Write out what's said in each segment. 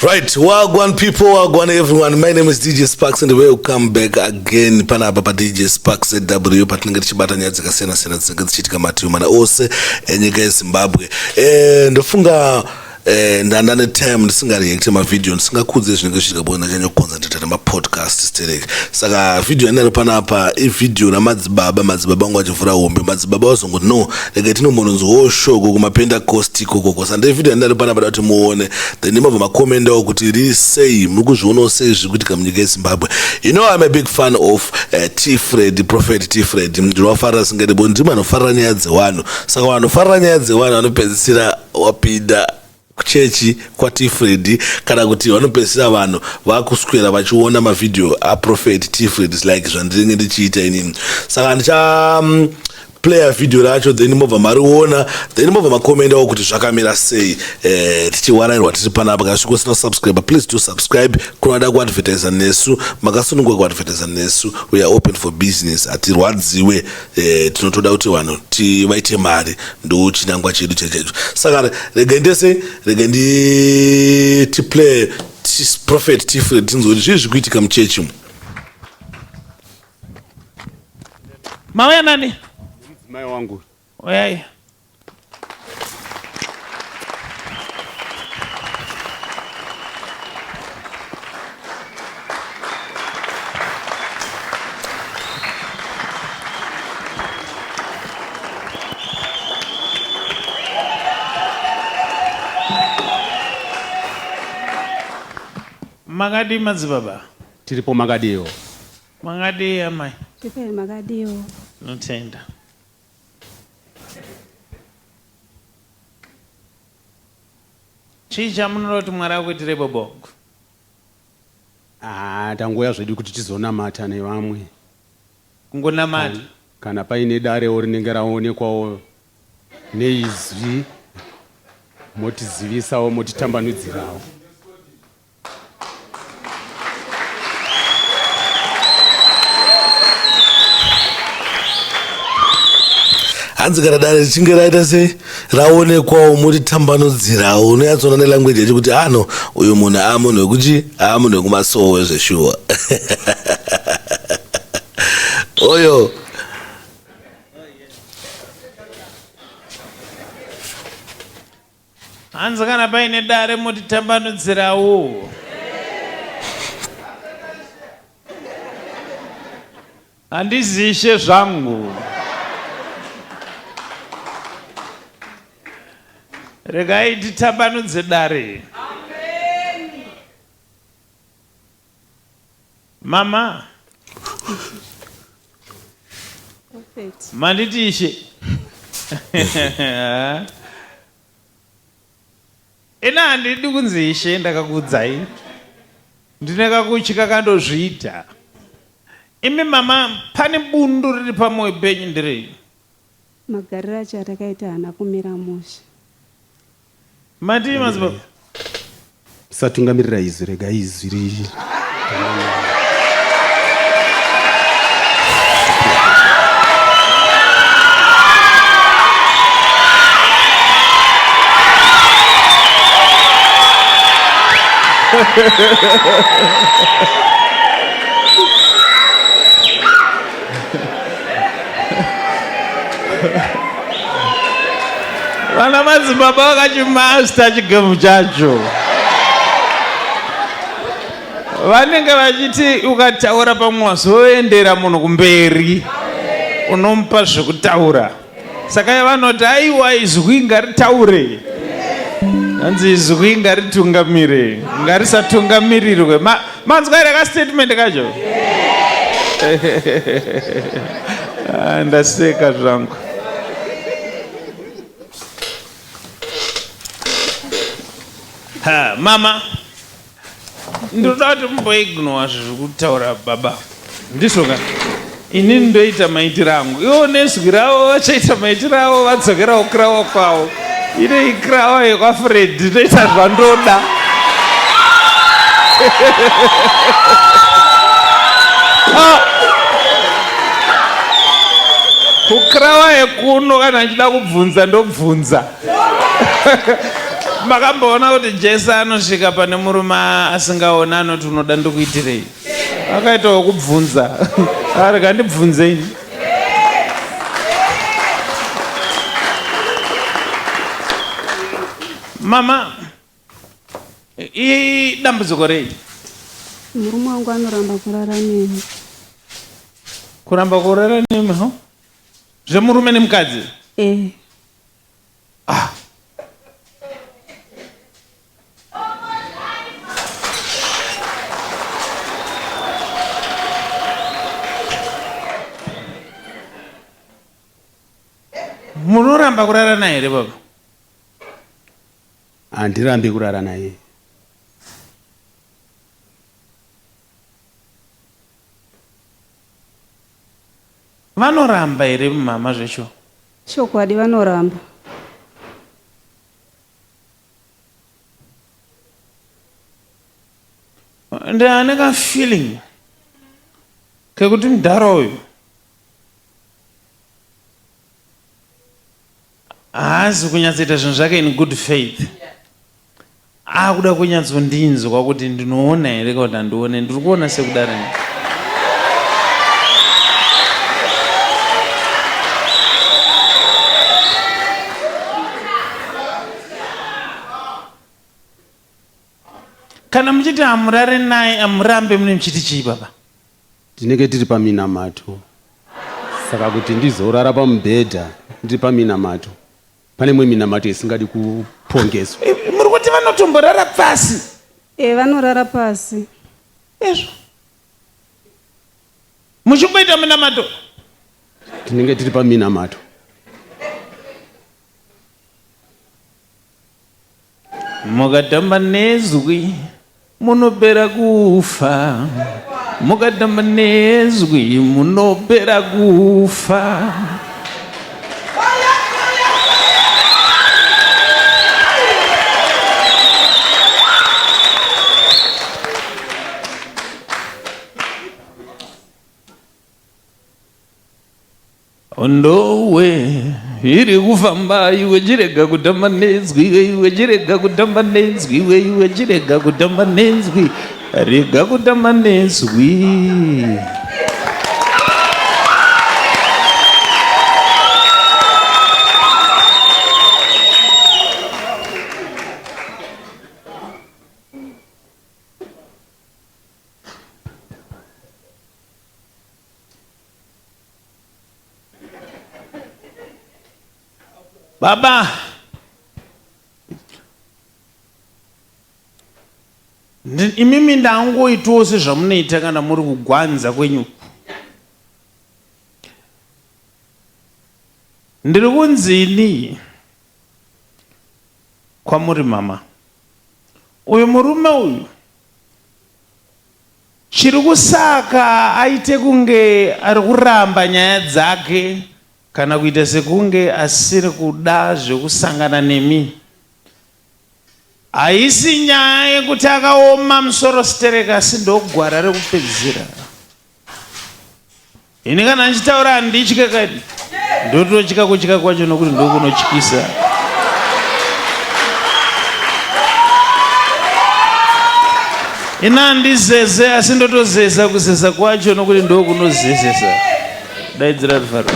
Right, wagwan people, wagwan everyone. My name is DJ Sparks and welcome back again panapa pa DJ Sparks ZW patinenge tichibata nyaya dzakasiyana siyana dzinenge dzichiitika mativi mana ose enyika yeZimbabwe. Eh, ndofunga eh, ndanda netime ndisingareacte mavhidhiyo ndisingakudze zvinenge zvichiitika bo ndanyanya kuconcentrata nemapodcast sterek saka vhidhiyo yandinaro panapa ivhidhiyo ramadzibaba madzibaba angu achivhura hombe madzibaba vazongoti no rega tinombononzwawo shoko kumapendacost ikokoko saka ndevhidhiyo yandinaro panapa da kuti muone then mobva makomendawo kuti riri sei muri kuzvionawo sei zviri kuitika munyika yezimbabwe you know im a big fan of uh, t fred prophet t fred ndinovafarira singade bo ndimi anofarira nyaya dzevanhu saka vanofarira nyaya dzevanhu vanopedzisira wapinda kuchechi kwaT Freddy kana kuti vanopedzisira vanhu vakuswera vachiona mavhidhiyo aprofet T Freddy like zvandinenge ndichiita inini saka ndicha mm, player video racho then mobva mariona then mobva makomendawo kuti zvakamira sei eh, tichiwarairwa tiri panapa kana sviko usina subscribe please do subscribe kunoda kuadvertisa nesu makasununguka kuadvertisa nesu we are open for business hatirwadziwe eh, tinotoda kuti vanhu tivaite mari ndochinangwa chedu chechecho saka rega ndese rega nditiplay prophet tifre tinzwe kuti zvii zviri kuitika muchechi umu mauya nani mudzimai wangu uyai Makadii madzibaba? Tiripo makadiwo. Makadii amai? Tipei makadiwo. Notenda. Chii chamunoda kuti Mwari akuitirei bobongo? Ah, tangouya zvedu kuti tizonamata nevamwe. Kungonamata. Kana paine darewo rinenge raonekwawo neizwi motizivisawo motitambanudzirawo. Hanzi kana dare richinge raita sei raonekwawo mutitambanudzirawo unonyatsoona nelanguage yacho kuti ano uyu munhu aa munhu wekuchi aa munhu wekumasowe zveshuwa oyo Hanzi kana paine dare motitambanudzirawo. Handizi ishe zvangu. Regai titambanudze dare. Mama. Prophet. Manditi ishe. Ina handidi kunzi ishe ndakakuudzai. Ndine kakutya kandozviita. Imi mama pane bundu riri pamoyo penyu nderei? Magariro acho atakaita haana kumira mushe. Matii madzibaba? Musatungamirira izwi, regai izwi ri Vana madzibaba vakachimasta chigemu chacho. Vanenge vachiti ukataura pamwe wazoendera munhu kumberi unomupa zvekutaura. Saka vanoti aiwa izwi ngaritaure. Hanzi izwi ngaritungamire, ngarisatungamirirwe. Ma, manzwa here ka statement kacho? Ah, ndaseka zvangu. Ha, mama Ndinoda kuti mumboignowa zviri kutaura baba. Ndizvo ka? Inini ndoita maitiro angu. Ivo nezwi ravo vachaita maitiro avo vadzokera kukirawa kwavo. Ine ikirawa yekwaFred ndoita zvandoda. Ah! Kukirawa yekuno kana ndichida kubvunza ndobvunza. Makamboona kuti Jesu anosvika pane murume asingaoni anoti unoda ndikuitirei? Akaitawo kubvunza. Arega ndibvunzei. Mama, idambudziko rei? Murume wangu anoramba kurara neni. Kuramba kurara nemi ho? Zvemurume nemukadzi? Eh. Ah. Munoramba kurara naye here baba? Handirambi kurara naye. Vanoramba here mama zveshuwa? Chokwadi vanoramba. Ndane ka feeling kekuti mudhara uyu haazi kunyatsoita zvinhu zvake in good faith akuda kunyatsondinzwa kuti ndinoona here kana kuti handione ndiri kuona sekudaro kana muchiti hamurare naye hamurambe mune muchiti chii baba Tinenge tiri paminamato saka kuti ndizorara pamubhedha ndiri paminamato pane imwe minamato isingadi kupongeswa. Muri kuti vanotomborara pasi? E, vanorara pasi. Ezvo muchingoita minamato? Tinenge tiri paminamato. Mukatamba nezwi munopera kufa, mukatamba nezwi munopera kufa. Hondowe iri kufamba iwe chirega kutamba nenzwi iwe iwe chirega kutamba nenzwi iwe iwe chirega kutamba nenzwi rega kutamba nenzwi. Baba, imimi ndangoitawo sezvamunoita kana muri kugwanza kwenyu. Ndiri kunzini kwamuri mama, uyu murume uyu Chiri kusaka aite kunge ari kuramba nyaya dzake kana kuita sekunge asiri kuda zvekusangana nemi haisi nyaya yekuti akaoma musoro sterek asi ndogwara rekupedzisira. Ini kana ndichitaura handitye kani, ndototya kutya kwacho nokuti ndokunotyisa. Ini handizeze asi ndotozeza kuzeza kwacho nokuti ndokunozezesa. Daidzira rufaro.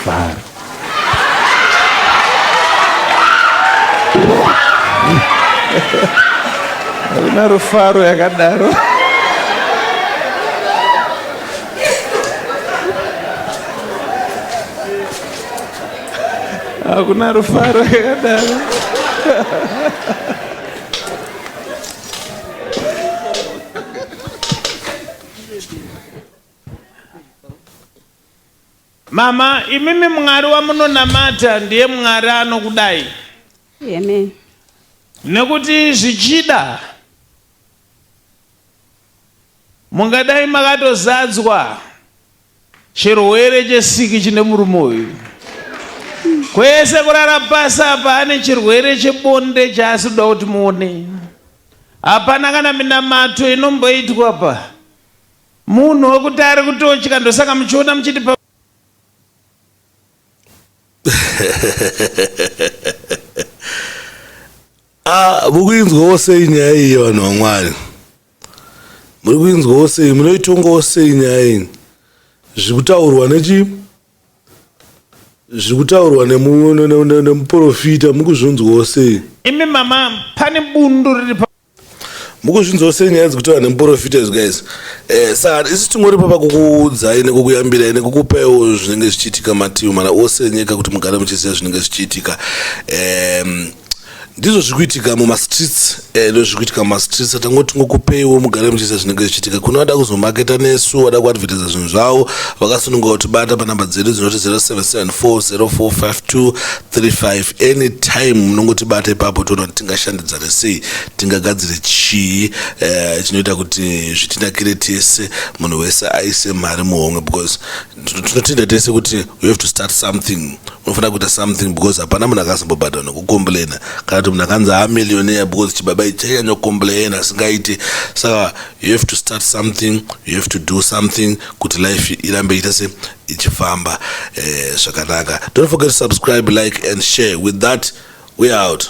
Faro. Hakuna rufaro yakadaro. Hakuna rufaro yakadaro. Mama, imimi Mwari wamunonamata ndiye Mwari anokudai. Amen. Nekuti zvichida mungadai makatozadzwa chirwere chesiki chine murume uyu. Kwese kurara pasi apa ane chirwere chebonde chaasikuda kuti muone. Hapana kana minamato inomboitwa pa. Munhu wekuti ari kutotya ndosaka muchiona muchiti pa Ah, mukuinzwawo sei nyaya iyi, vanhu vaMwari? Muri kuinzwawo sei? Munoitongawo sei nyaya iyi? Zviri kutaurwa nechi zviri kutaurwa nemuprofita, mukuzvinzwawo sei? Imi mama, pane bundu riri pa Mukuzvinzwawo sei nyaya dzikutaura nemuprofita izvi, guys? Saka isu tingori papa kukuudzai nekukuyambirai nekukupaiwo zvinenge zvichiitika mativi mana ose enyika, kuti mugare muchiziva zvinenge zvichiitika. Ndizvo zviri kuitika mumastreets, ndo zviri kuitika mumastreets. Tangoti tingokupeiwo mugare muchiziva zvinenge zvichiitika. Kune vada kuzomaketa nesu, vada kuadvertisa zvinhu zvavo, vakasununguka kutibata panhamba dzedu dzinoti 0774 045235. Anytime munongotibata ipapo, toona kuti tingashandidzane sei, tingagadzire chii chinoita kuti zvitinakire tese, munhu wese aise mari muhomwe, because tinotenda tese kuti we have to start something. Unofanira kuita something, because hapana munhu akazombobhadhara nekucomplaina, kana kuti munhu akanzi amillionaire because chibaba ichi chainyanya kucomplaina asingaiti. Saka you have to start something, you have to do something kuti life irambe iita se ichifamba zvakanaka. Don't forget to subscribe, like and share. With that, we are out.